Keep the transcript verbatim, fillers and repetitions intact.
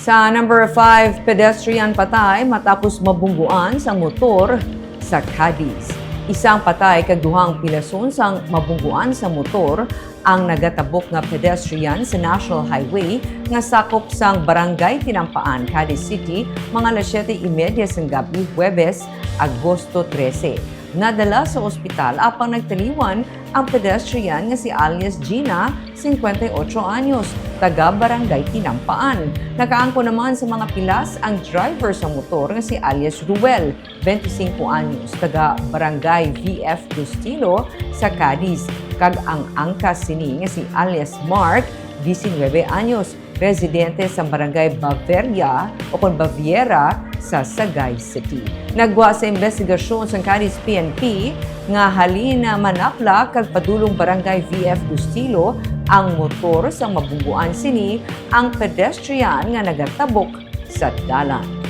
Sa number five, pedestrian patay matapos mabungguan sang motor sa Cadiz. Isang patay kag duhang pilason sang mabungguan sa motor ang nagatabok nga pedestrian sa National Highway nga sakop sang Barangay Tinampaan, Cadiz City, mga alas siyete y media sang gab-i, Huwebes, Agosto trese. Nadala sa ospital apang nagtaliwan ang pedestrian nga si alias Gina, singkwenta y otso anyos, taga Barangay Tinampaan. Nakaangkon naman sa mga pilas ang driver sa motor nga si alias Ruel, bente singko anyos, taga Barangay V F Gustilo sa Cadiz, kag ang angkas sini nga si alias Mark, disinwebe anyos, residente sa Barangay Baveria o kon Baviera sa Sagay City. Naggwa sa imbestigasyon sang Cadiz P N P nga halin na Manapla kag padulong Barangay V F Gustilo ang motor sang mabungguan sini ang pedestrian nga nagatabok sa dalan.